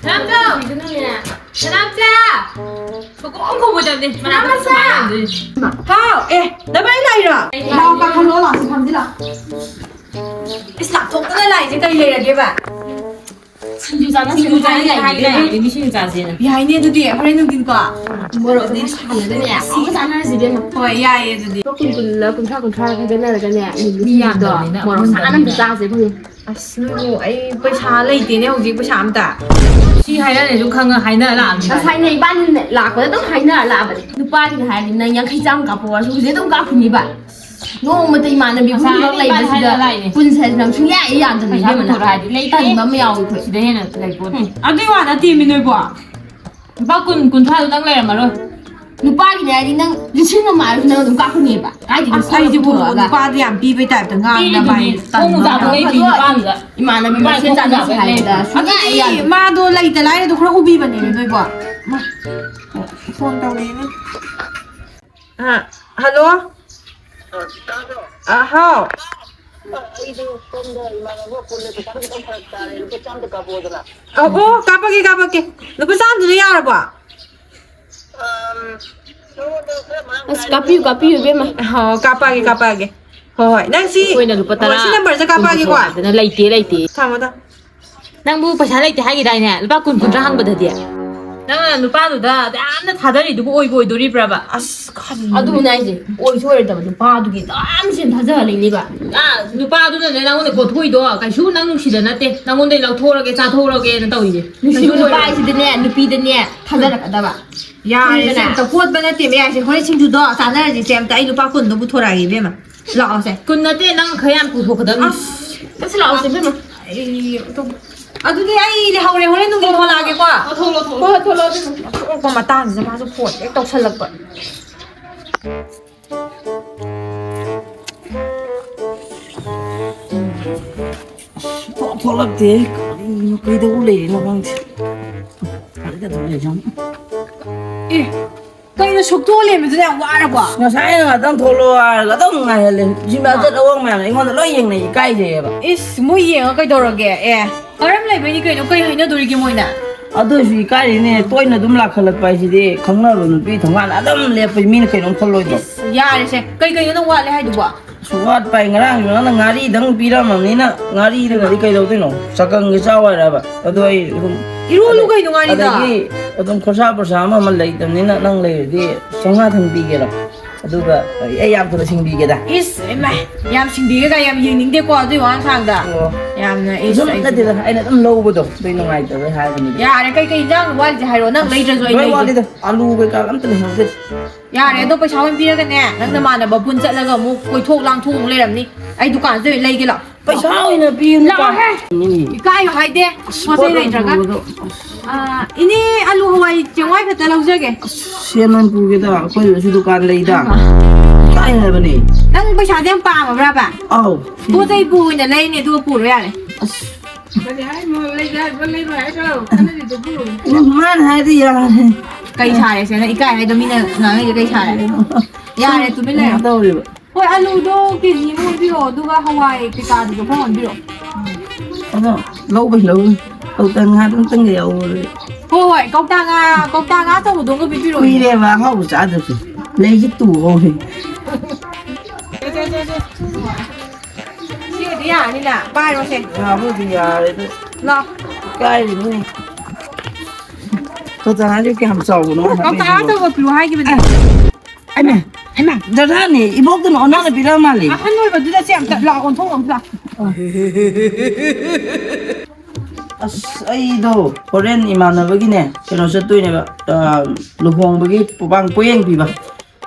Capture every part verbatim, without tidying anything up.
ꯁꯅꯥꯝꯆꯥ! ꯁꯅꯥꯝꯆꯥ! ꯁꯨꯛꯈꯨꯝ ꯈꯨꯝꯃꯣꯏꯗꯕꯅꯤ꯫ ꯃꯅꯥꯛꯇ ꯁꯨꯃꯥꯏꯅ ꯂꯩꯔꯝꯗꯣꯏꯅꯤ꯫ ꯍꯥꯎ! ꯑꯦ, ꯅꯕꯥꯏ ꯂꯥꯛꯏꯔꯣ? ꯂꯥꯛꯑꯣ, ꯀꯥꯈꯠꯂꯣ, ꯂꯥꯛꯑꯣ, ꯁꯤ ꯐꯝꯁꯤ ꯂꯥꯛꯑꯣ꯫ ꯏꯁ, ꯂꯥꯞꯊꯣꯛꯇꯅ ꯂꯥꯛꯏꯁꯦ ꯀꯔꯤ ꯂꯩꯔꯒꯦꯕ? ꯁꯤꯡꯖꯨ ꯆꯥꯅꯁꯦ ꯁꯤꯡꯖꯨ ꯆꯥꯅꯁꯦ ꯍꯥꯏꯔꯗꯤ ꯍꯥꯏꯔꯗꯤ ꯂꯩꯔꯦ, ꯃꯤ ꯁꯤꯡꯖꯨ ꯆꯥꯁꯦꯅ꯫ ꯌꯥꯏꯅꯦ, ꯑꯗꯨꯗꯤ ꯍꯣꯔꯦꯟ ꯅꯨꯡꯊꯤꯟꯀꯣ꯫ ꯃꯣꯔꯣꯛ ꯑꯗꯨꯝ ꯁꯥꯍꯜꯂꯒꯅꯦ, ꯑꯃꯨꯛꯀ ꯆꯥꯟꯅꯔꯁꯤꯕꯦꯝꯃ꯫ ꯍꯣꯏ, ꯌꯥꯏꯌꯦ ꯑꯗꯨꯗꯤ꯫ ꯂꯨꯄꯥ ꯀꯨꯟ ꯀꯨꯟꯂ ꯀꯨꯟꯊ꯭ꯔꯥ ꯀꯨꯟꯊ꯭ꯔꯥ ꯈꯥꯏꯒꯠꯅꯔꯒꯅꯦ, ꯅꯨꯃꯤꯠ ꯃꯤ ꯌꯥꯝꯗꯕꯅꯤꯅ ꯃꯣꯔꯣꯛ ꯁꯥꯅ ꯑꯝꯇ ꯆꯥꯁꯦ ꯑꯩꯈꯣꯏ꯫ ꯑꯁ, ꯅꯣꯏꯕꯨ ꯑꯩ ꯄꯩꯁꯥ ꯂꯩꯇꯦꯅꯦ ꯍꯧꯖꯤꯛ, ꯄꯩꯁꯥ ꯑꯝꯇ꯫ ꯁꯤ ꯍꯥꯏꯔꯅꯤ ꯑꯗꯨꯝ ꯈꯪꯉ ꯍꯥꯏꯅꯔ ꯂꯥꯛꯑꯕꯅꯤ꯫ ꯉꯁꯥꯏꯅꯦ ꯏꯕꯥꯅꯤꯅꯦ ꯂꯥꯛꯄꯗ ꯑꯗꯨꯝ ꯍꯥꯏꯅꯔ ꯂꯥꯛꯑꯕꯅꯤ꯫ ꯅꯨꯄꯥꯒꯤꯅꯦ ꯍꯥꯏꯔꯗꯤ ꯅꯪ ꯌꯥꯡꯈꯩ ꯆꯥꯝꯃ ꯀꯥꯞꯄꯛꯑꯣ ꯍꯥꯏꯔꯁꯨ ꯍꯧꯖꯤꯛ ꯑꯗꯨꯝ ꯀꯥꯞꯈꯤꯅꯤꯕ꯫ ꯅꯣꯡꯃꯇ ꯏꯃꯥꯟꯅꯕꯤ ꯑꯍꯨꯝꯈꯛ ꯂꯩꯕꯁꯤꯗ ꯄꯨꯟꯁꯦ ꯍꯥꯏꯁꯤ ꯅꯪ ꯁꯨꯡꯌꯥ ꯍꯦꯛ ꯌꯥꯗꯅ ꯏꯕꯦꯝꯃ ꯅꯪ꯫ ꯇꯟꯕ ꯑꯃ ꯌꯥꯎꯏ ꯑꯩꯈꯣꯏ꯫ ꯁꯤꯗ ꯍꯦꯟꯅ ꯂꯩꯄꯣꯠꯇꯦ꯫ ꯎꯝ, ꯑꯗꯨꯏ ꯋꯥ ꯅꯠꯇꯦꯃꯤ ꯅꯣꯏꯕꯣ꯫ ꯂꯨꯄꯥ ꯀꯨꯟ, ꯀꯨꯟꯊ꯭ꯔꯥꯗꯨꯗꯪ ꯂꯩꯔꯝꯃꯔꯣꯏ꯫ ꯅꯨꯄꯥꯒꯤꯅꯦ ꯍꯥꯏꯗꯤ ꯅꯪ ꯂꯤꯁꯤꯡ ꯑꯃ ꯍꯥꯏꯔꯁꯨ ꯅꯪ ꯑꯗꯨꯝ ꯀꯥꯞꯈꯤꯅꯦꯕ꯫ ꯀꯥꯏꯗꯒꯤ ꯑꯁ, ꯑꯩꯁꯦ ꯄꯨꯊꯣꯛꯑꯒ? ꯅꯨꯄꯥꯗ ꯌꯥꯝ ꯄꯤꯕꯩ ꯇꯥꯏꯞꯇ ꯉꯥꯡꯉꯤꯅ ꯄꯤꯔꯤꯗꯨꯅꯤ꯫ ꯃꯥꯏ ꯈꯣꯡ ꯇꯟꯕ ꯃꯣꯖꯥ ꯐꯥꯎ ꯑꯃ꯫ ꯂꯩꯇ꯭ꯔꯤ ꯅꯨꯄꯥꯗꯨꯗ꯫ ꯏꯃꯥꯟꯅꯕꯤ ꯃꯁꯦꯟ ꯆꯥꯟꯅꯁꯦ ꯍꯥꯏꯕꯗ ꯁꯨꯡꯌꯥ ꯑꯗꯨꯗꯤ ꯌꯥꯗꯕ꯫ ꯃꯥꯗꯣ ꯂꯩꯇ ꯂꯥꯏꯔꯗꯣ ꯈꯔ ꯎꯕꯤꯕꯅꯦꯕ ꯅꯣꯏꯕꯣ꯫ ꯃꯥ, ꯐꯣꯟ ꯇꯧꯔꯛꯑꯦꯅꯦ꯫ ꯑ, ꯍꯜꯂꯣ? ꯑ, ꯍꯥꯎ꯫ ꯑꯩꯗꯣ ꯁꯣꯝꯗ ꯏꯃꯥꯟꯅꯕ ꯄꯨꯜꯂꯦ, ꯄꯩꯁꯥ ꯈꯤꯇꯪ ꯐꯔꯛ ꯇꯥꯔꯦ, ꯂꯨꯄꯥ ꯆꯥꯝꯗ ꯀꯥꯞꯄꯛꯑꯣꯗꯅ꯫ ꯑ, ꯑꯣ, ꯀꯥꯞꯄꯛꯀꯦ, ꯀꯥꯞꯄꯛꯀꯦ꯫ ꯂꯨꯄꯥ ꯆꯥꯝꯗꯨꯅ ꯌꯥꯔꯕꯣ? ꯑꯝ, ꯅꯉꯣꯟꯗ ꯈꯔ ꯃꯔꯥꯡ ꯑꯁ, ꯀꯥꯏꯅ ꯀꯥꯞꯄꯤꯌꯨ, ꯀꯥꯞꯄꯤꯌꯨ, ꯏꯕꯦꯝꯃ꯫ ꯑꯣ, ꯀꯥꯞꯄꯛꯑꯒꯦ, ꯀꯥꯞꯄꯛꯑꯒꯦ꯫ ꯍꯣꯏ, ꯍꯣꯏ꯫ ꯅꯪ ꯁꯤ, ꯑꯩꯈꯣꯏꯅ ꯂꯨꯄꯥ ꯍꯣꯏ, ꯇꯔꯥ ꯁꯤ ꯅꯝꯕꯔꯁꯦ ꯀꯨꯟ ꯀꯥꯞꯄꯛꯑꯒꯦꯀꯣ꯫ ꯄꯨꯊꯣꯛꯑꯦ ꯍꯥꯏꯗꯅ ꯂꯩꯇꯦ, ꯂꯩꯇꯦ꯫ ꯊꯝꯃꯣ, ꯊꯝꯃꯣ꯫ ꯅꯪꯕꯨ ꯄꯩꯁꯥ ꯂꯩꯇꯦ ꯍꯥꯏꯈꯤꯗꯥꯏꯅꯦ? ꯂꯨꯄꯥ ꯀꯨꯟ, ꯀꯨꯟꯊ꯭ꯔꯥ ꯍꯪꯕꯗꯗꯤ? ꯅꯪꯅ ꯅꯨꯄꯥꯗꯨꯗ ꯌꯥꯝꯅ ꯊꯥꯗꯔꯤꯗꯨꯕꯨ ꯑꯣꯏꯕꯨ ꯑꯣꯏꯗꯣꯔꯤꯕ꯭ꯔꯕ? ꯑꯁ, ꯈꯪꯗꯦ꯫ ꯑꯗꯨꯅꯦ ꯍꯥꯏꯁꯦ, ꯑꯣꯏꯁꯨ ꯑꯣꯏꯔꯣꯏꯗꯕ ꯅꯨꯄꯥꯗꯨꯒꯤ ꯑꯗꯨꯝ ꯁꯦꯟ ꯊꯥꯖꯍꯜꯂꯤꯅꯦꯕ꯫ ꯑ, ꯅꯨꯄꯥꯗꯨꯅꯅꯦ ꯅꯪꯉꯣꯟꯗ ꯀꯣꯠꯊꯣꯛꯏꯗꯣ ꯀꯩꯁꯨ ꯅꯪ ꯅꯨꯡꯁꯤꯗ ꯅꯠꯇꯦ, ꯅꯪꯉꯣꯟꯗꯩ ꯂꯧꯊꯣꯛꯑꯒꯦ, ꯆꯥꯊꯣꯛꯑꯒꯦꯅ ꯇꯧꯔꯤꯁꯦ꯫ ꯅꯨꯡꯁꯤꯕ ꯀꯩꯁꯨ ꯅꯨꯄꯥ ꯑꯣꯏꯔꯣꯏ꯫ ꯍꯥꯏꯁꯤꯗꯤꯅꯦ, ꯅꯨꯄꯤꯗꯅꯦ, ꯊꯥꯖꯔꯛꯀꯗꯕ꯫ ꯌꯥꯔꯦ, ꯁꯦ, ꯈꯪꯉꯤꯗꯅ? ꯑꯝꯇ ꯀꯣꯠꯄ ꯅꯠꯇꯦꯃꯦ, ꯌꯥꯔꯦꯁꯦ, ꯍꯣꯔꯦꯟ ꯁꯤꯡꯖꯨꯗꯣ ꯆꯥꯅꯔꯁꯦ, ꯁꯦ, ꯑꯝꯇ ꯑꯩ ꯂꯨꯄꯥ ꯀꯨꯟꯗꯣ ꯄꯨꯊꯣꯔꯛꯑꯒꯦ, ꯏꯕꯦꯝꯃ꯫ ꯂꯥꯛꯑꯣꯁꯦ꯫ ꯀꯨꯟ ꯅꯠꯇꯦ, ꯅꯪ ꯈꯔ ꯌꯥꯝ ꯄꯨꯊꯣꯛꯀꯗꯕꯅꯤ꯫ ꯑꯁ, ꯑꯁ, ꯂꯥꯛꯑꯣꯁꯦ, ꯏꯕꯦꯝꯃ꯫ ꯑꯩ ꯑꯗꯨꯝ, ꯑꯗꯨꯗꯤ ꯑꯩ ꯂꯩꯍꯧꯔꯦ, ꯍꯣꯔꯦꯟ ꯅꯨꯡꯊꯤꯜ ꯊꯣꯛꯂꯛꯑꯒꯦꯀꯣ꯫ ꯑꯣ, ꯊꯣꯛꯂꯛꯑꯣ, ꯊꯣꯛꯂꯛꯑꯣ꯫ ꯍꯣꯏ, ꯍꯣꯏ, ꯊꯣꯛꯂꯛꯑꯣ, ꯏꯕꯦꯝꯃ꯫ ꯊꯣꯛꯂꯛꯄ ꯃꯇꯥꯡꯁꯤꯗ ꯃꯥꯁꯨ ꯐꯣꯟ ꯍꯦꯛ ꯇꯧꯁꯜꯂꯛꯄ꯫ ꯑꯁ, ꯊꯣꯛ-, ꯊꯣꯛꯂꯛꯇꯦ꯫ ꯀꯔꯤꯅꯣ, ꯀꯩꯗꯧ ꯂꯩꯔꯤꯅꯣ ꯈꯪꯗꯦ꯫ ꯀꯔꯤꯗ ꯑꯗꯨꯝ ꯂꯩꯖꯥꯠꯅꯣ? ꯑꯦ, ꯀꯩꯅꯣ ꯁꯨꯛꯇꯣꯛ ꯂꯩꯔꯝꯃꯤꯗꯨꯅ ꯌꯥꯝ ꯋꯥꯔꯕꯣ? ꯉꯁꯥꯏꯅ ꯉꯥꯛꯇꯪ ꯊꯣꯛꯂꯛꯑꯣ ꯍꯥꯏꯔꯒ ꯑꯗꯨꯝ ꯉꯥꯏꯍꯜꯂꯦ꯫ ꯁꯤ ꯃꯌꯥꯝ ꯆꯠ ꯑꯋꯥꯡ ꯃꯌꯥꯝꯅ ꯑꯩꯉꯣꯟꯗ ꯂꯣꯏ ꯌꯦꯡꯅꯩ, ꯏꯀꯥꯏꯖꯩꯌꯦꯕ꯫ ꯏꯁ, ꯃꯣꯏ ꯌꯦꯡꯉ ꯀꯩꯗꯧꯔꯒꯦ? ꯑꯦ, ꯃꯔꯝ ꯂꯩꯕꯩꯅꯤ ꯀꯩꯅꯣ, ꯀꯩ ꯍꯥꯏꯅꯗꯣꯔꯤꯒꯦ ꯃꯣꯏꯅ? ꯑꯗꯨ ꯑꯣꯏꯁꯨ ꯏꯀꯥꯏꯔꯤꯅꯦ, ꯇꯣꯏꯅ ꯑꯗꯨꯝ ꯂꯥꯛꯈꯠꯂꯛꯄ ꯍꯥꯏꯁꯤꯗꯤ꯫ ꯈꯪꯅꯕ ꯅꯨꯄꯤ ꯊꯣꯡꯒꯥꯟ ꯑꯗꯨꯝ ꯂꯦꯞꯄꯁꯤ ꯃꯤꯅ ꯀꯩꯅꯣꯝ ꯈꯜꯂꯣꯏꯗ꯭ꯔꯣ? ꯌꯥꯔꯦꯁꯦ, ꯀꯩ ꯀꯩꯅꯣ ꯅꯪ ꯋꯥꯠꯂꯦ ꯍꯥꯏꯗꯨꯕꯣ? ꯑꯁ, ꯋꯥꯠꯄ ꯍꯥꯏ, ꯉꯔꯥꯡꯁꯨ ꯅꯪꯅ ꯉꯥꯔꯤꯗꯪ ꯄꯤꯔꯝꯃꯕꯅꯤꯅ, ꯉꯥꯔꯤꯗꯨꯅꯗꯤ ꯀꯩꯗꯧꯗꯣꯏꯅꯣ? ꯆꯀꯪꯒꯤ ꯆꯥꯎ ꯍꯥꯏꯔꯕ? ꯑꯗꯣ ꯑꯩ ꯑꯗꯨꯝ ꯏꯔꯣꯜꯂꯨ ꯀꯩꯅꯣ ꯉꯥꯔꯤꯗꯣ꯫ ꯑꯗꯒꯤ ꯑꯗꯨꯝ ꯈꯣꯔꯁꯥ ꯄ꯭ꯔꯁꯥ ꯑꯃ ꯑꯃ ꯂꯩꯇꯕꯅꯤꯅ, ꯅꯪ ꯂꯩꯔꯗꯤ ꯆꯥꯝꯃꯉꯥ ꯊꯪ ꯄꯤꯒꯦꯔꯣ? ꯑꯗꯨꯒ ꯑꯩ ꯌꯥꯝ ꯊꯨꯅ ꯁꯤꯡꯕꯤꯒꯦꯗ꯫ ꯏꯁ, ꯏꯃꯥꯏ, ꯌꯥꯝ ꯁꯤꯡꯕꯤꯒꯦꯒ ꯌꯥꯝ ꯌꯦꯡꯅꯤꯡꯗꯦꯀꯣ ꯑꯗꯨꯏ ꯋꯥꯉꯥꯡꯁꯥꯡꯗ꯫ ꯑꯣ꯫ ꯌꯥꯝꯅ ꯏꯁ, ꯁꯨꯝ ꯑꯩꯁꯦ ꯅꯠꯇꯦꯗ, ꯑꯩꯅ ꯑꯗꯨꯝ ꯂꯧꯕꯗꯣ ꯑꯗꯨꯏ ꯅꯨꯡꯉꯥꯏꯇꯕꯩ ꯍꯥꯏꯕꯅꯤꯗ꯫ ꯌꯥꯔꯦ, ꯀꯩꯀꯩ ꯏꯟꯖꯥꯡꯅꯣ ꯋꯥꯠꯂꯤꯁꯦ ꯍꯥꯏꯔꯣ, ꯅꯪ ꯂꯩꯗ꯭ꯔꯁꯨ ꯑꯩ ꯂꯣꯏ ꯂꯩꯒꯦ꯫ ꯋꯥꯠꯂꯤꯗ, ꯑꯂꯨ ꯀꯩꯀꯥ ꯑꯝꯇ ꯂꯩꯍꯧꯗꯦ꯫ ꯌꯥꯔꯦ, ꯑꯗꯣ ꯄꯩꯁꯥ ꯑꯣꯏꯅ ꯄꯤꯔꯒꯅꯦ, ꯅꯪ ꯅꯃꯥꯟꯅꯕ ꯄꯨꯟ ꯆꯠꯂꯒ ꯑꯃꯨꯛ ꯀꯣꯏꯊꯣꯛ ꯂꯥꯡꯊꯣꯛ ꯑꯃꯨꯛ ꯂꯩꯔꯝꯅꯤ꯫ ꯑꯩ ꯗꯨꯀꯥꯟꯁꯤꯗ ꯑꯣꯏꯅ ꯂꯩꯒꯦ ꯂꯥꯛꯑꯣ꯫ ꯄꯩꯁꯥ ꯑꯣꯏꯅ ꯄꯤꯌꯨ, ꯅꯨꯄꯥ꯫ ꯂꯥꯛꯑꯣꯍꯦ꯫ ꯎꯝ꯫ ꯏꯀꯥꯏꯕ ꯍꯥꯏꯗꯦ, ꯄꯣꯠ ꯆꯩ ꯂꯩꯇ꯭ꯔꯒ꯫ ꯑꯥ, ꯏꯅꯦ, ꯑꯂꯨ ꯍꯋꯥꯏ ꯆꯦꯡꯋꯥꯏ ꯈꯛꯇ ꯂꯧꯖꯒꯦ꯫ ꯁꯦꯟ ꯑꯣꯏꯅ ꯄꯨꯒꯦꯗ, ꯑꯩꯈꯣꯏꯗꯁꯨ ꯗꯨꯀꯥꯟ ꯂꯩꯗ꯫ ꯏꯀꯥꯏ ꯍꯥꯏꯕꯅꯦ꯫ ꯅꯪ ꯄꯩꯁꯥꯁꯦ ꯌꯥꯝ ꯄꯥꯝꯃꯕ꯭ꯔꯕ? ꯑꯧ꯫ ꯄꯣꯠ ꯆꯩ ꯄꯨ ꯑꯣꯏꯅ ꯂꯩꯅꯦ, ꯑꯗꯨꯒ ꯄꯨꯔꯣ ꯌꯥꯔꯦ꯫ ꯑꯁ꯫ ꯀꯔꯤ ꯍꯥꯏꯅꯣ? ꯂꯩꯒꯦ ꯍꯥꯏꯕ꯭ꯔꯣ, ꯂꯩꯔꯣꯏ ꯍꯥꯏꯕ꯭ꯔꯣ? ꯈꯟꯅꯔꯤꯗꯨꯕꯨ? ꯎꯝ, ꯃꯥꯅ ꯍꯥꯏꯔꯗꯤ ꯌꯥꯔꯦ꯫ ꯀꯩ ꯁꯥꯔꯦ ꯁꯦ? ꯅꯪ ꯏꯀꯥꯏ ꯍꯥꯏꯗꯣ ꯃꯤꯅ ꯉꯥꯡꯅꯩꯁꯦ ꯀꯩ ꯁꯥꯔꯦ? ꯌꯥꯔꯦ, ꯇꯨꯃꯤꯟ ꯂꯩꯔꯣ꯫ ꯀꯩꯅꯣ ꯇꯧꯔꯤꯕ꯫ ꯍꯣꯏ, ꯑꯂꯨꯗꯣ ꯀꯦꯖꯤ ꯑꯃ ꯑꯣꯟꯕꯤꯔꯛꯑꯣ, ꯑꯗꯨꯒ ꯍꯋꯥꯏ ꯀꯩꯀꯥꯗꯨꯁꯨ ꯈꯔ ꯑꯣꯟꯕꯤꯔꯛꯑꯣ꯫ ꯑꯗꯣ ꯂꯧꯕꯩ ꯂꯧ꯫ ꯀꯧꯇꯥ ꯉꯥꯗꯨ ꯑꯝꯇꯪꯒ ꯌꯥꯎꯕ꯫ ꯍꯣꯏ, ꯍꯣꯏ, ꯀꯧꯇꯥ ꯉꯥ, ꯀꯧꯇꯥ ꯉꯥ ꯑꯆꯧꯕꯗꯣ ꯑꯃꯒ ꯄꯤꯕꯤꯔꯛꯑꯣ꯫ ꯀꯨꯏꯔꯦꯕ ꯑꯍꯥꯎꯕ ꯆꯥꯗꯕꯁꯦ꯫ ꯂꯩꯁꯦ ꯇꯨꯍꯧꯔꯦ꯫ ꯁꯤꯒꯗꯤ ꯌꯥꯔꯅꯤꯅ, ꯄꯥꯏꯔꯣꯁꯦ꯫ ꯌꯥꯕꯨꯗꯤ ꯌꯥꯔꯦ ꯑꯗꯨ꯫ ꯂꯥꯎ꯫ ꯏꯀꯥꯏꯔꯤꯅꯦ꯫ ꯀꯧꯇꯥ ꯉꯥꯁꯦ ꯀꯌꯥꯝ ꯆꯥꯎꯕꯅꯣ? ꯀꯧꯇꯥ ꯑꯆꯧꯕ ꯄꯤꯌꯨ ꯍꯥꯏꯈꯤꯕꯅꯦ꯫ ꯑꯩꯃ, ꯍꯩꯃ, ꯗꯗꯥꯅꯦ, ꯏꯕꯣꯛꯇꯨꯅ ꯑꯣꯟꯅꯅ ꯄꯤꯔꯛ ꯃꯥꯜꯂꯦ꯫ ꯑꯍꯟ ꯑꯣꯏꯕꯗꯨꯗ ꯁꯦ ꯑꯝꯇ ꯂꯥꯛꯑꯣ, ꯑꯣꯟꯊꯣꯛꯑꯣ ꯑꯝꯇ꯫ ꯑꯁ, ꯑꯩꯗꯣ ꯍꯣꯔꯦꯟ ꯏꯃꯥꯟꯅꯕꯒꯤꯅꯦ, ꯀꯩꯅꯣ ꯆꯠꯇꯣꯏꯅꯦꯕ, ꯑ, ꯂꯨꯍꯣꯡꯕꯒꯤ ꯄꯣꯌꯦꯡ ꯄꯤꯕ꯫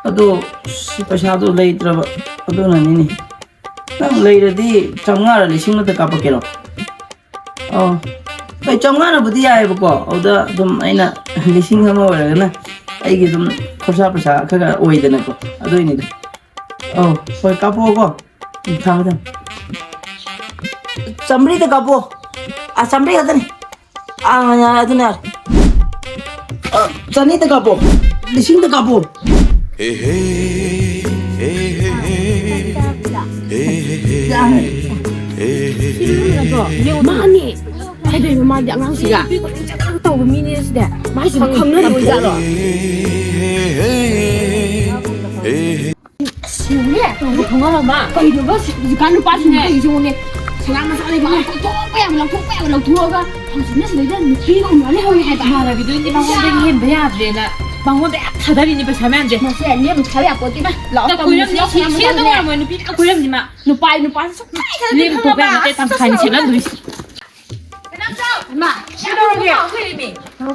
ꯑꯗꯣ ꯑꯁ, ꯄꯩꯁꯥꯗꯣ ꯂꯩꯇ꯭ꯔꯕ, ꯑꯗꯨꯅꯅꯤꯅꯦ꯫ ꯅꯪ ꯂꯩꯔꯗꯤ ꯆꯥꯝꯃꯉꯥꯔ ꯂꯤꯁꯤꯡ ꯑꯃꯇ ꯀꯥꯞꯄꯛꯀꯦꯔꯣ? ꯑꯧ꯫ ꯍꯣꯏ, ꯆꯥꯝꯃꯉꯥꯅꯕꯨꯗꯤ ꯌꯥꯏꯑꯕꯀꯣ꯫ ꯑꯗꯨꯗ ꯑꯗꯨꯝ ꯑꯩꯅ ꯂꯤꯁꯤꯡ ꯑꯃ ꯑꯣꯏꯔꯒꯅ ꯑꯩꯒꯤ ꯑꯗꯨꯝ ꯈꯣꯔꯁꯥ ꯄꯩꯁꯥ ꯈꯔ ꯈꯔ ꯑꯣꯏꯗꯅꯀꯣ꯫ ꯑꯗꯨꯏꯅꯤꯗ꯫ ꯑꯧ, ꯍꯣꯏ, ꯀꯥꯞꯄꯛꯑꯣꯀꯣ꯫ ꯎꯝ, ꯊꯝꯃꯦ, ꯊꯝꯃꯦ꯫ ꯆꯥꯝꯃꯔꯤꯗ ꯀꯥꯞꯄꯛꯑꯣ꯫ ꯑ, ꯆꯥꯝꯃꯔꯤ ꯈꯛꯇꯅꯤ꯫ ꯑ, ꯌꯥꯔꯦ, ꯑꯗꯨꯅ ꯌꯥꯔꯦ꯫ ꯑ, ꯆꯅꯤꯗ ꯀꯥꯞꯄꯛꯑꯣ꯫ ꯂꯤꯁꯤꯡꯗ ꯀꯥꯞꯄꯣ꯫ ꯃꯥꯅꯦ꯫ ꯀꯩꯗꯧꯔꯤꯅꯣ ꯃꯥꯗꯤ ꯑꯉꯥꯡꯁꯤꯒ? ꯇꯧꯕ ꯃꯤꯅꯦ ꯁꯤꯗꯤ꯫ ꯃꯥꯏꯁꯤꯗꯤ ꯈꯪꯅꯗꯕ ꯖꯥꯠꯂꯣ? ꯁꯤꯅꯦ꯫ ꯈꯪꯉꯝꯃ꯫ ꯀꯩꯅꯣꯕ ꯁꯤ-, ꯍꯧꯖꯤꯛꯀꯥꯟ ꯅꯨꯄꯥꯁꯤꯡꯁꯦ ꯀꯩꯁꯨꯅꯦ? ꯁꯅꯥ ꯃꯁꯥ ꯂꯩꯕ ꯂꯧꯊꯣꯛꯄ ꯌꯥꯕ, ꯂꯧꯊꯣꯛꯄ ꯌꯥꯕ ꯂꯧꯊꯣꯛꯑꯒ ꯍꯧꯖꯤꯛꯅ ꯁꯤꯗꯩꯗ ꯅꯨꯄꯤꯒ ꯎꯅ ꯂꯩꯍꯧꯔꯦ ꯍꯥꯏꯕ꯫ ꯏꯃꯥꯟꯅꯕꯤꯗꯨꯗꯤ ꯃꯉꯣꯟꯗꯒꯤ ꯍꯦꯟꯕ ꯌꯥꯗ꯭ꯔꯦꯅ ꯃꯉꯣꯟꯗ ꯌꯥꯝ ꯊꯥꯗꯔꯤꯅꯦ ꯄꯩꯁꯥ ꯃꯌꯥꯝꯁꯦ꯫ ꯃꯁꯦ ꯂꯦꯝ ꯊꯥꯕ ꯌꯥꯄꯣꯠꯇꯦ꯫ ꯂꯥꯛꯑꯣ, ꯅꯪ ꯀꯨꯏꯔꯝꯅꯤ, ꯁꯤ-, ꯁꯤꯗ ꯅꯨꯡꯉꯥꯏꯔꯝꯃꯣꯏ, ꯅꯨꯄꯤ ꯌꯥꯝ ꯀꯨꯏꯔꯝꯅꯤ ꯃꯥ꯫ ꯅꯨꯄꯥ, ꯅꯨꯄꯥꯁꯨ ꯁꯨꯡꯊꯥ ꯊꯥꯖꯗꯦ ꯂꯦꯝ ꯊꯣꯛꯄ ꯈꯪꯉꯕ? ꯌꯥꯕ ꯅꯠꯇꯦ, ꯇꯪꯈꯥꯏꯅꯤ ꯁꯦꯠꯂꯝꯗꯣꯏꯁꯤ꯫ ꯏꯃꯥ, ꯀꯩꯗꯧꯔꯒꯦ?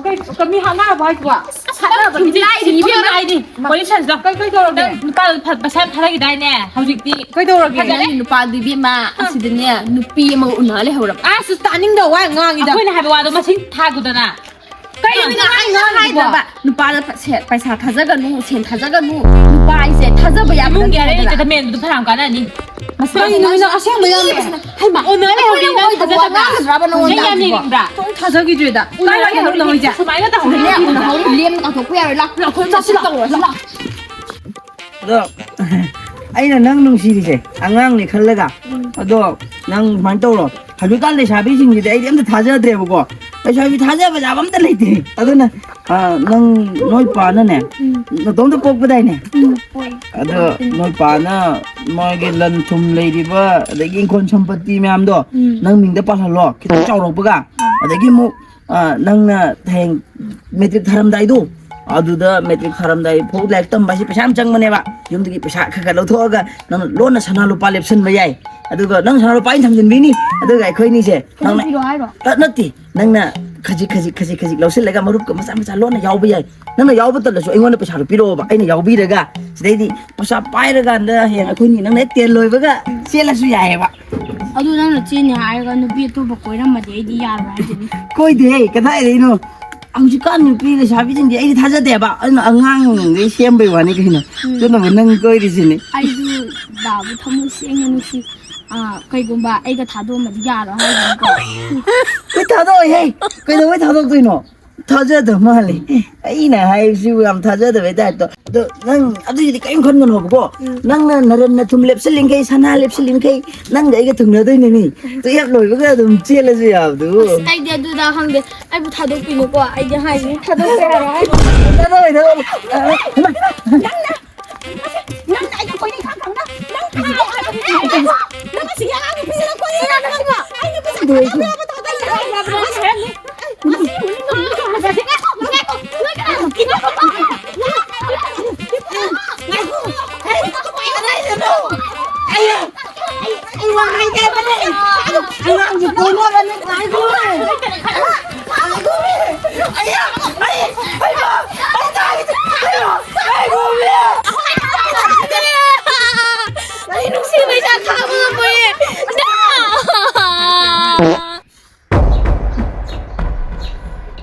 ꯀꯩ, ꯀꯩ, ꯃꯤ ꯍꯥꯠꯅꯔꯕꯣ ꯍꯥꯏꯁꯤꯕꯣ? ꯑꯁ, ꯍꯥꯠꯅꯕꯗꯤ ꯂꯥꯏꯔꯤ, ꯏꯕꯦꯝꯃ꯫ ꯍꯥꯏꯗꯤ, ꯋꯥꯔꯤ ꯁꯥꯟꯅꯁꯤꯗꯣ꯫ ꯀꯩ, ꯀꯩꯗꯧꯔꯒꯦ? ꯅꯪ ꯅꯨꯄꯥꯗꯣ ꯐ-, ꯄꯩꯁꯥ ꯌꯥꯝ ꯊꯥꯗꯈꯤꯗꯥꯏꯅꯦ? ꯍꯧꯖꯤꯛꯇꯤ ꯀꯩꯗꯧꯔꯒꯦ? ꯐꯖꯔꯦ꯫ ꯅꯪꯒꯤ ꯅꯨꯄꯥꯗꯨ ꯏꯕꯦꯝꯃ, ꯑꯁꯤꯗꯅꯦ, ꯅꯨꯄꯤ ꯑꯃꯒ ꯎꯅ ꯂꯩꯍꯧꯔꯕ꯫ ꯑꯁ, ꯇꯥꯅꯤꯡꯗꯕ ꯋꯥ ꯉꯥꯡꯉꯤꯗ꯫ ꯑꯩꯈꯣꯏꯅ ꯍꯥꯏꯕ ꯋꯥꯗꯣ ꯃꯁꯤꯡ ꯊꯥꯒꯨꯗꯅ꯫ ꯀꯩꯅꯣ ꯅꯪ ꯍꯥꯏꯅꯣ ꯍꯥꯏꯗ꯭ꯔꯕ? ꯅꯨꯄꯥꯗ ꯄꯩꯁꯥ ꯊꯥꯖꯒꯅꯨ, ꯁꯦꯟ ꯊꯥꯖꯒꯅꯨ꯫ ꯅꯨꯄꯥ ꯍꯥꯏꯁꯦ ꯊꯥꯖꯕ ꯌꯥꯕ ꯏꯃꯨꯡꯒꯤ ꯅꯠꯇꯦ ꯑꯔꯩ ꯍꯥꯏꯗꯅ꯫ ꯂꯩꯇꯗ ꯃꯦꯟꯕꯗꯣ ꯐꯅꯌꯥꯝ ꯀꯥꯟꯅꯅꯤ꯫ ꯃꯁꯤ ꯀꯩꯅꯣ ꯅꯪ ꯑꯁꯦꯡꯕ ꯌꯥꯝ ꯍꯩꯃꯥ, ꯑꯣꯟꯅꯔꯦ ꯍꯧꯖꯤꯛ ꯅꯪ ꯊꯥꯖꯗꯕ꯭ꯔꯥ? ꯉꯥꯡꯒꯗ꯭ꯔꯕ ꯅꯪꯉꯣꯟꯗ ꯅꯪ ꯌꯥꯝ ꯍꯧꯖꯤꯛꯐꯥꯎ? ꯌꯦꯡꯅꯤꯡꯕ꯭ꯔꯥ? ꯈꯤꯇꯪ ꯊꯥꯖꯈꯤꯗ꯭ꯔꯦꯗ꯫ ꯎꯅꯔꯦ ꯀꯥꯏ ꯍꯧꯖꯤꯛ ꯋꯥꯏꯗꯅꯣ ꯅꯪ ꯍꯧꯖꯤꯛ? ꯁꯨꯃꯥꯏꯅ ꯇꯧꯍꯧꯗ꯭ꯔꯗꯤ ꯂꯦꯝꯅ ꯀꯥꯊꯣꯛꯄ ꯌꯥꯔꯣꯏ꯫ ꯂꯥꯛ, ꯂꯥꯛ, ꯑꯩꯈꯣꯏ ꯆꯠꯁꯤ ꯂꯥꯛꯑꯣ, ꯂꯥꯛꯑꯣ꯫ ꯑꯗꯣ ꯑꯩꯅ ꯅꯪ ꯅꯨꯡꯁꯤꯔꯤꯁꯦ ꯑꯉꯥꯡꯅꯤ ꯈꯜꯂꯒ꯫ ꯎꯝ꯫ ꯑꯗꯣ ꯅꯪ ꯁꯨꯃꯥꯏꯅ ꯇꯧꯔꯣ, ꯍꯧꯖꯤꯛꯀꯥꯟ ꯂꯩꯁꯥꯕꯤꯁꯤꯡꯁꯤꯗꯤ ꯑꯩꯗꯤ ꯑꯝꯇ ꯊꯥꯖꯗ꯭ꯔꯦꯕꯀꯣ꯫ ꯂꯩꯁꯥꯕꯤ ꯊꯥꯖꯕ ꯌꯥꯕ ꯑꯝꯇ ꯂꯩꯇꯦ꯫ ꯑꯗꯨꯅ, ꯑ, ꯅꯪ, ꯅꯣꯏ ꯄꯥꯅꯅꯦ, ꯎꯝ꯫ ꯅꯇꯣꯝꯇ ꯄꯣꯛꯄꯗꯥꯏꯅꯦ? ꯎꯝ, ꯄꯣꯛꯑꯦ꯫ ꯑꯗꯣ ꯅꯣꯏ ꯄꯥꯅ ꯃꯣꯏꯒꯤ ꯂꯟ ꯊꯨꯝ ꯂꯩꯔꯤꯕ, ꯑꯗꯒꯤ ꯏꯪꯈꯣꯜ ꯁꯝꯄꯇꯤ ꯃꯌꯥꯝꯗꯣ, ꯎꯝ꯫ ꯅꯪ ꯃꯤꯡꯗ ꯄꯥꯜꯍꯜꯂꯣ, ꯈꯤꯇꯪ ꯆꯥꯎꯔꯛꯄꯒ꯫ ꯑꯥ꯫ ꯑꯗꯒꯤ ꯑꯃꯨꯛ ꯑ, ꯅꯪꯅ ꯍꯌꯦꯡ ꯃꯦꯇ꯭ꯔꯤꯛ ꯊꯥꯔꯝꯗꯥꯏꯗꯣ, ꯑꯗꯨꯗ ꯃꯦꯇ꯭ꯔꯤꯛ ꯊꯥꯔꯝꯗꯥꯏ ꯐꯥꯎ ꯂꯥꯏꯔꯤꯛ ꯇꯝꯕ ꯍꯥꯏꯁꯦ ꯄꯩꯁꯥ ꯌꯥꯝ ꯆꯪꯕꯅꯦꯕ꯫ ꯌꯨꯝꯗꯒꯤ ꯄꯩꯁꯥ ꯈꯔ ꯈꯔ ꯂꯧꯊꯣꯛꯑꯒ ꯅꯪꯅ ꯂꯣꯟꯅ ꯁꯅꯥ ꯂꯨꯄꯥ ꯂꯦꯞꯁꯟꯕ ꯌꯥꯏ꯫ ꯑꯗꯨꯒ ꯅꯪ ꯁꯅꯥ ꯂꯨꯄꯥ ꯑꯩꯅ ꯊꯝꯖꯤꯟꯕꯤꯅꯤ꯫ ꯑꯗꯨꯒ ꯑꯩꯈꯣꯏꯅꯤꯁꯦ ꯅꯪꯅ ꯄꯤꯔꯛꯑꯣ ꯍꯥꯏꯔꯣ? ꯑ, ꯅꯠꯇꯦ, ꯅꯪꯅ ꯈꯖꯤꯛ ꯈꯖꯤꯛ ꯈꯖꯤꯛ ꯈꯖꯤꯛ ꯂꯧꯁꯤꯜꯂꯒ ꯃꯔꯨꯞꯀ ꯃꯆꯥ ꯃꯆꯥ ꯂꯣꯟꯅ ꯌꯥꯎꯕ ꯌꯥꯏ꯫ ꯅꯪꯅ ꯌꯥꯎꯕ ꯇꯜꯂꯁꯨ ꯑꯩꯉꯣꯟꯗ ꯄꯩꯁꯥꯗꯣ ꯄꯤꯔꯛꯑꯣꯕ, ꯑꯩꯅ ꯌꯥꯎꯕꯤꯔꯒ ꯁꯤꯗꯩꯗꯤ ꯄꯩꯁꯥ ꯄꯥꯏꯔꯀꯥꯟꯗ ꯍꯌꯦꯡ ꯑꯩꯈꯣꯏꯅꯤ ꯅꯪꯅ ꯍꯦꯛ ꯇꯦꯟ ꯂꯣꯏꯕꯒ ꯆꯦꯜꯂꯁꯨ ꯌꯥꯏꯑꯕ꯫ ꯑꯗꯨ ꯅꯪꯅ ꯆꯦꯅꯤ ꯍꯥꯏꯔꯒ ꯅꯨꯄꯤ ꯑꯇꯣꯞꯄ ꯀꯣꯏꯔꯝꯃꯗꯤ ꯑꯩꯗꯤ ꯌꯥꯔꯣꯏ ꯍꯥꯏꯗꯨꯅꯤ꯫ ꯀꯣꯏꯗꯦꯍꯦ, ꯀꯗꯥꯏꯗꯩꯅꯣ? ꯍꯧꯖꯤꯛꯀꯥꯟ ꯅꯨꯄꯤ ꯂꯩꯁꯥꯕꯤꯁꯤꯡꯗꯤ ꯑꯩꯗꯤ ꯊꯥꯖꯗꯦꯕ꯫ ꯑꯗꯨꯅ ꯑꯉꯥꯡꯗꯩ ꯁꯦꯝꯕꯩ ꯋꯥꯅꯤ ꯀꯩꯅꯣ꯫ ꯎꯝ꯫ ꯑꯗꯨꯅꯕꯨ ꯅꯪ ꯀꯣꯏꯔꯤꯁꯤꯅꯤ꯫ ꯑꯩꯁꯨ ꯗꯥꯕꯨ ꯊꯃꯣꯏ ꯁꯦꯡꯅ ꯅꯨꯡꯁꯤ꯫ ꯑꯥ, ꯀꯩꯒꯨꯝꯕ ꯑꯩꯒ ꯊꯥꯗꯣꯛꯑꯝꯃꯗꯤ ꯌꯥꯔꯣꯏ ꯍꯥꯏꯗꯨꯅꯤꯀꯣ꯫ ꯑꯩ ꯊꯥꯗꯣꯛꯑꯣꯏꯍꯦ꯫ ꯀꯩꯗꯧꯕꯩ ꯊꯥꯗꯣꯛꯇꯣꯏꯅꯣ? ꯊꯥꯖꯗꯕ ꯃꯥꯜꯂꯦ꯫ ꯑꯩꯅ ꯍꯥꯏꯕꯁꯤꯕꯨ ꯌꯥꯝ ꯊꯥꯖꯗꯕꯩ ꯇꯥꯏꯞꯇ꯫ ꯑꯗꯣ ꯅꯪ ꯑꯗꯨꯒꯤꯗꯤ ꯀꯔꯤꯝ ꯈꯟꯒꯅꯣꯕꯀꯣ꯫ ꯎꯝ꯫ ꯅꯪꯅ ꯅꯔꯟ ꯅꯊꯨꯝ ꯂꯦꯞꯁꯤꯜꯂꯤꯡꯈꯩ, ꯁꯅꯥ ꯂꯦꯞꯁꯤꯜꯂꯤꯡꯈꯩ, ꯅꯪꯒ ꯑꯩꯒ ꯊꯨꯡꯅꯗꯣꯏꯅꯦ ꯃꯤ꯫ ꯇꯨꯌꯦꯞ ꯂꯣꯏꯕꯒ ꯑꯗꯨꯝ ꯆꯦꯜꯂꯁꯨ ꯌꯥꯕꯗꯨꯕꯨ꯫ ꯑꯁ, ꯑꯩꯗꯤ ꯑꯗꯨꯗ ꯈꯪꯗꯦ꯫ ꯑꯩꯕꯨ ꯊꯥꯗꯣꯛꯄꯤꯅꯨꯀꯣ꯫ ꯑꯩꯗꯤ ꯍꯥꯏꯁꯤꯅꯤ, ꯊꯥꯗꯣꯛꯄ ꯌꯥꯔꯣꯏ꯫ ꯊꯥꯗꯣꯛꯑꯣꯏ, ꯊꯥꯗꯣꯛꯑꯣꯏ꯫ ꯅꯪꯅ ꯅꯪꯅ ꯑꯩꯒ ꯀꯣꯏꯅꯩ ꯈꯪ ꯈꯪꯅ ꯅꯪ ꯅꯪ ꯑꯁꯤꯒꯤ ꯑꯉꯥꯡ ꯅꯨꯄꯤꯁꯤꯅ ꯀꯣꯏꯅꯩ ꯌꯥꯗꯕ ꯑꯩ ꯅꯨꯄꯤꯁꯤ ꯊꯥꯗꯣꯛꯄ ꯌꯥꯕ꯭ꯔꯥ? ꯑꯩ ꯅꯨꯡꯁꯤꯕꯩ ꯆꯥꯛ ꯈꯥꯡꯕ ꯉꯝꯃꯣꯏꯌꯦ꯫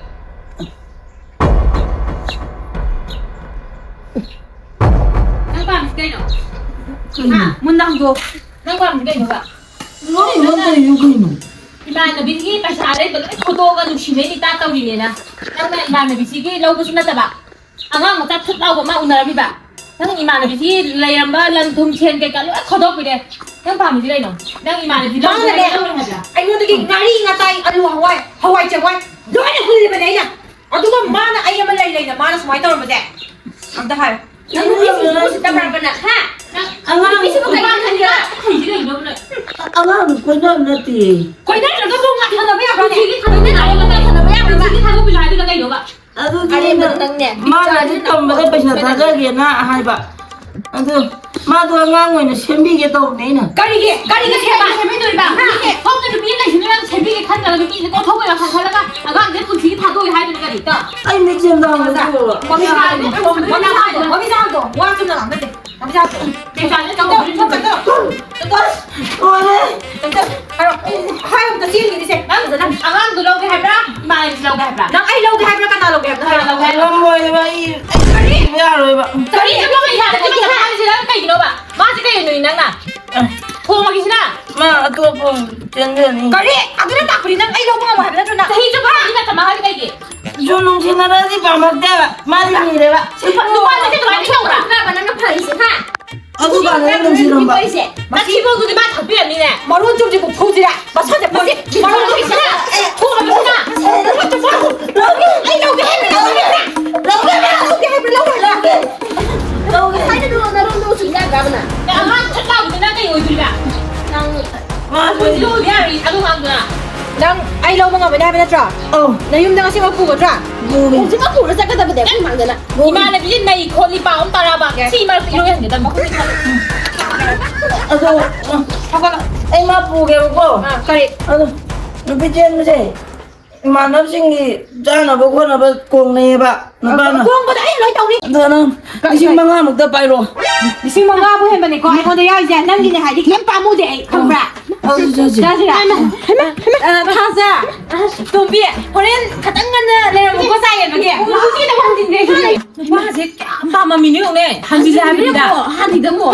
ꯅꯪ ꯄꯥꯝꯃꯤꯁꯤ ꯀꯩꯅꯣ? ꯍꯥ? ꯃꯨꯟꯅ ꯍꯪꯗꯣꯛꯑꯣ꯫ ꯅꯪ ꯄꯥꯝꯃꯤꯁꯤ ꯀꯩꯅꯣꯕ? ꯂꯣꯏꯅꯃꯛ ꯀꯩꯅꯣ ꯀꯩꯅꯣ? ꯏꯃꯥꯟꯅꯕꯤꯒꯤ ꯄꯩꯁꯥ ꯑꯔꯩꯕ ꯂꯣꯏ ꯈꯣꯠꯇꯣꯛꯑꯒ ꯅꯨꯡꯁꯤꯅꯩ ꯏꯇꯥ ꯇꯧꯔꯤꯅꯦꯅ꯫ ꯅꯪꯅ ꯏꯃꯥꯟꯅꯕꯤꯁꯤꯒꯤ ꯂꯧꯕꯁꯨ ꯅꯠꯇꯕ꯫ ꯑꯉꯥꯡ ꯃꯆꯥ ꯊꯨꯠ ꯂꯥꯎꯕ ꯑꯃ ꯎꯅꯔꯝꯃꯤꯕ꯫ ꯅꯪ ꯏꯃꯥꯟꯅꯕꯤꯁꯤ ꯂꯩꯔꯝꯕ ꯂꯟ ꯊꯨꯝ ꯁꯦꯟ ꯀꯩꯀꯥ ꯂꯣꯏ ꯈꯣꯗꯣꯛꯄꯤꯔꯦ꯫ ꯅꯪ ꯄꯥꯝꯃꯤꯁꯤ ꯀꯩꯅꯣ? ꯅꯪ ꯏꯃꯥꯟꯅꯕꯤ ꯂꯧꯔꯦ ꯃꯥꯅꯅꯦ ꯍꯥꯏꯕ꯭ꯔꯥ? ꯑꯩꯉꯣꯟꯗꯒꯤ ꯉꯥꯔꯤ, ꯉꯥꯇꯥꯏ, ꯑꯂꯨ, ꯍꯋꯥꯏ, ꯍꯋꯥꯏ ꯆꯦꯡꯋꯥꯏ ꯂꯣꯏꯅ ꯍꯨꯜꯂꯤꯕꯅꯦ ꯑꯩꯅ꯫ ꯑꯗꯨꯒ ꯃꯥꯅ ꯑꯩ ꯑꯃ ꯂꯩ ꯂꯩꯅ ꯃꯥꯅ ꯁꯨꯃꯥꯏꯅ ꯇꯧꯔꯝꯕꯁꯦ ꯑꯝꯇ ꯍꯥꯏꯌꯨ꯫ ꯅꯪ ꯅꯨꯄꯤꯁꯤꯕꯨ ꯎꯁꯤꯠꯇꯕ꯭ꯔꯕ ꯅꯪ? ꯍꯥ? ꯅꯪ ꯑꯉꯥꯡ ꯅꯨꯄꯤꯁꯤꯕꯨ ꯀꯩꯅꯣ ꯈꯟꯕ꯭ꯔꯥ? ꯍꯩꯁꯤ ꯀꯩꯅꯣꯕ ꯅꯣꯏ? ꯑꯉꯥꯡ ꯀꯣꯏꯅꯕ ꯅꯠꯇꯦ꯫ ꯀꯣꯏꯅꯗ꯭ꯔꯒꯕꯨ ꯉꯥꯛ ꯊꯝꯅꯕ ꯌꯥꯕ꯭ꯔꯥꯅꯦ? ꯄꯨꯟꯁꯤꯒꯤ ꯊꯥꯗꯣꯛꯄ ꯌꯥꯕ꯭ꯔꯕ? ꯄꯨꯟꯁꯤꯒꯤ ꯊꯥꯗꯣꯛꯄꯤꯔꯣ ꯍꯥꯏꯗꯨꯅ ꯀꯩꯅꯣꯕ? ꯑꯗꯨꯗꯤ ꯑꯔꯦꯝꯕꯗ ꯑꯩꯅ ꯅꯪꯅꯦ, ꯃꯥ ꯂꯥꯏꯔꯤꯛ ꯇꯝꯕꯗ ꯄꯩꯁꯥ ꯊꯥꯗꯒꯦꯅ ꯍꯥꯏꯕ꯫ ꯑꯗꯨ ꯃꯥꯗꯣ ꯑꯉꯥꯡ ꯑꯣꯏꯅ ꯁꯦꯝꯕꯤꯒꯦ ꯇꯧꯕꯅꯦ ꯑꯩꯅ꯫ ꯀꯔꯤꯒꯤ? ꯀꯔꯤꯒꯤ ꯁꯦꯝꯕ? ꯁꯦꯝꯕꯤꯗꯣꯏꯕ? ꯍꯥ? ꯁꯣꯝꯗ ꯅꯨꯄꯤ ꯑꯃ ꯂꯩꯁꯤꯅ ꯅꯪ ꯁꯦꯝꯕꯤꯒꯦ ꯈꯟꯗ꯭ꯔꯒ ꯅꯨꯄꯤꯁꯦ ꯀꯣꯟꯊꯣꯛꯄꯒꯤ ꯋꯥꯈꯜ ꯈꯜꯂꯒ ꯑꯉꯥꯡꯁꯦ ꯄꯨꯟꯁꯤꯒꯤ ꯊꯥꯗꯣꯛꯑꯣꯏ ꯍꯥꯏꯗꯨꯅ ꯀꯔꯤ? ꯑꯥ? ꯑꯩ ꯃꯤꯠꯁꯦ ꯑꯝꯇ ꯍꯥꯡꯗꯣꯛꯎꯔꯣ꯫ ꯃꯃꯤꯠ ꯍꯥꯡꯗꯣ, ꯃꯃꯤꯠ ꯍꯥꯡꯗꯣ, ꯋꯥ ꯆꯨꯝꯅ ꯉꯥꯡꯅꯁꯦ꯫ ꯃꯃꯤꯠ ꯍꯥꯡꯗꯣ꯫ ꯀꯩ ꯆꯥꯗꯣꯏ ꯇꯧꯕ? ꯆꯠꯂꯣ, ꯆꯠꯂꯣ, ꯆꯠꯂꯣ꯫ ꯂꯣꯏꯔꯦ꯫ ꯍꯥꯏꯔꯣ꯫ ꯍꯥꯏꯔꯣ, ꯑꯝꯇ ꯆꯦꯟꯈꯤꯅꯤꯁꯦ꯫ ꯅꯪ ꯐꯖꯅ ꯑꯉꯥꯡꯗꯣ ꯂꯧꯒꯦ ꯍꯥꯏꯕ꯭ꯔꯥ? ꯏꯃꯥ ꯑꯩꯁꯦ ꯂꯧꯒꯦ ꯍꯥꯏꯕ꯭ꯔꯥ? ꯅꯪ ꯑꯩ ꯂꯧꯒꯦ ꯍꯥꯏꯕ꯭ꯔꯥ? ꯀꯅꯥ ꯂꯧꯒꯦ ꯍꯥꯏꯕꯅꯣ? ꯍꯥꯏꯔꯣ, ꯂꯧꯒꯦ ꯍꯥꯏꯕ꯭ꯔꯥ? ꯉꯝꯃꯣꯏꯕ ꯑꯩ, ꯑꯩ ꯀꯔꯤ? ꯂꯧꯕ ꯌꯥꯗꯕ ꯍꯥꯏꯔꯤꯁꯦ ꯅꯪ ꯀꯩꯒꯤꯅꯣꯕ? ꯃꯥꯁꯦ ꯀꯩꯅꯣ ꯅꯪꯅ? ꯑ꯫ ꯊꯣꯡꯉꯒꯦꯁꯤꯅ? ꯃꯥ ꯑꯇꯣꯞꯄ ꯆꯦꯟꯖꯅꯤ꯫ ꯀꯔꯤ? ꯑꯗꯨꯅ ꯇꯥꯛꯄꯗꯤ ꯅꯪ ꯑꯩ ꯂꯧꯕ ꯉꯝꯃꯣꯏ ꯍꯥꯏꯕ ꯅꯠꯇ꯭ꯔꯣ ꯅꯪ? ꯆꯍꯤ ꯆꯨꯞꯄ ꯍꯥꯏꯗꯤ ꯅꯠꯇ ꯃꯥ ꯍꯥꯏꯕ ꯀꯩꯒꯤ? ꯌꯨꯝ ꯅꯨꯡꯁꯤꯅꯔꯗꯤ ꯄꯥꯝꯃꯛꯇꯦꯕ꯫ ꯃꯥꯗꯤ ꯅꯤꯔꯦꯕ꯫ ꯅꯨꯄꯥꯗꯗꯤ ꯑꯗꯨꯃꯥꯏꯅ ꯇꯧꯕ꯭ꯔꯥ? ꯅꯪꯅ ꯐꯔꯤꯁꯦ, ꯍꯥ? ꯑꯗꯨꯀꯥꯟꯗ ꯑꯩ ꯅꯨꯡꯁꯤꯔꯝꯕ꯫ ꯇꯥꯊꯤꯕꯧꯗꯨꯗꯤ ꯃꯥ ꯊꯛꯄꯤꯔꯝꯅꯤꯅꯦ꯫ ꯃꯔꯣꯟ ꯆꯨꯝꯁꯤꯕꯨ ꯐꯨꯁꯤꯔꯥ? ꯃꯁꯥꯁꯦ ꯐꯁꯤ꯫ ꯃꯔꯣꯟ ꯆꯨꯝꯁꯤꯅ꯫ ꯐꯨꯔꯕꯅꯤꯅ꯫ ꯂꯧꯒꯦ꯫ ꯑꯩ ꯂꯧꯒꯦ ꯍꯥꯏꯕ, ꯂꯧꯒꯦ ꯍꯥꯏꯕ꯫ ꯂꯧꯒꯦ ꯍꯥꯏꯕ, ꯂꯧꯒꯦ ꯍꯥꯏꯕ꯫ ꯂꯧꯒꯦ꯫ ꯂꯧꯒꯦ꯫ ꯍꯥꯏꯗꯨꯅ ꯅꯔꯣꯟꯗꯣ ꯁꯨꯡꯌꯥ ꯌꯥꯗ꯭ꯔꯕꯅ꯫ ꯑꯉꯥꯡ ꯊꯛ ꯂꯥꯎꯕꯗꯨꯅ ꯀꯩ ꯑꯣꯏꯗꯣꯏꯕ? ꯅꯪ ꯃꯥ ꯍꯧꯖꯤꯛ ꯂꯧꯕ ꯌꯥꯔꯣꯏ, ꯑꯗꯨ ꯉꯥꯡꯗꯨꯅ꯫ ꯅꯪ ꯑꯩ ꯂꯧꯕ ꯉꯝꯃꯅꯤ ꯍꯥꯏꯕ ꯅꯠꯇ꯭ꯔꯣ? ꯑꯧ꯫ ꯅꯌꯨꯝꯗ ꯉꯁꯤꯃꯛ ꯄꯨꯒꯗ꯭ꯔꯥ? ꯄꯨꯒꯦ꯫ ꯍꯧꯖꯤꯛꯃꯛ ꯄꯨꯔ ꯆꯠꯀꯗꯕꯅꯦ ꯑꯩꯈꯣꯏ ꯃꯥꯡꯗꯅ꯫ ꯏꯃꯥꯟꯅꯕꯤꯁꯦ ꯅꯩ ꯈꯣꯠꯂꯤ ꯄꯥꯎ ꯑꯃ ꯇꯥꯔꯛꯑꯕ꯫ ꯌꯥꯏ꯫ ꯁꯤ ꯃꯔꯛꯇ ꯏꯔꯣꯏ ꯍꯟꯒꯗꯕꯅꯤ꯫ ꯑꯗꯣ, ꯍꯧꯒꯠꯂꯣ꯫ ꯑꯩ ꯃꯥ ꯄꯨꯒꯦꯕꯀꯣ꯫ ꯑꯥ, ꯀꯔꯤ? ꯑꯗꯣ, ꯅꯨꯄꯤ ꯆꯦꯟꯕꯁꯦ ꯏꯃꯥꯟꯅꯕꯁꯤꯡꯒꯤ ꯆꯥꯅꯕ ꯈꯣꯠꯅꯕ ꯀꯣꯡꯅꯩꯌꯦꯕ ꯅꯨꯄꯥꯅ꯫ ꯀꯣꯡꯕꯗ ꯑꯩ ꯂꯣꯏ ꯇꯧꯅꯤ꯫ ꯑꯗꯣ ꯅꯪ ꯀ-, ꯂꯤꯁꯤꯡ ꯀ-, ꯃꯉꯥꯃꯨꯛꯇ ꯄꯥꯏꯔꯣ꯫ ꯂꯤꯁꯤꯡ ꯃꯉꯥꯕꯨ ꯍꯦꯟꯕꯅꯤꯀꯣ ꯑꯩꯉꯣꯟꯗ ꯌꯥꯎꯔꯤꯁꯦ꯫ ꯅꯪꯒꯤꯅꯦ ꯍꯥꯏꯗꯤ ꯀꯩꯝ ꯄꯥꯝꯃꯨꯗꯦ ꯑꯩ, ꯈꯪꯕ꯭ꯔꯥ? ꯑꯗꯨ ꯆꯠꯁꯤ꯫ ꯆꯥꯁꯤꯔꯥ? ꯍꯩꯃꯥ, ꯍꯩꯃꯥ, ꯍꯩꯃꯥ꯫ ꯑ, ꯊꯥꯖ, ꯇꯣꯝꯕꯤ, ꯍꯣꯔꯦꯟ ꯈꯇꯪ ꯉꯟꯅ ꯂꯩꯔꯝꯃꯨꯀꯣ, ꯆꯥ ꯌꯦꯟꯕꯒꯤ꯫ ꯃꯥꯁꯦ ꯀꯌꯥꯝ ꯄꯥꯝꯃꯝꯃꯤꯅꯣ ꯌꯦꯡꯉꯨꯅꯦ꯫ ꯍꯟꯖꯤꯜꯂꯦ ꯍꯥꯏꯕꯅꯤꯗ꯫ ꯍꯟꯖꯤꯜꯂꯝꯃꯣ, ꯍꯟꯖꯤꯜꯂꯝꯃꯣ꯫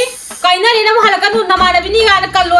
ꯏ, ꯀꯥꯏꯅꯔꯦ ꯅꯪ ꯍꯜꯂꯛꯀꯅꯨ, ꯅꯃꯥꯟꯅꯕꯤꯅꯤ ꯀꯥꯏꯅ ꯀꯜꯂꯣ꯫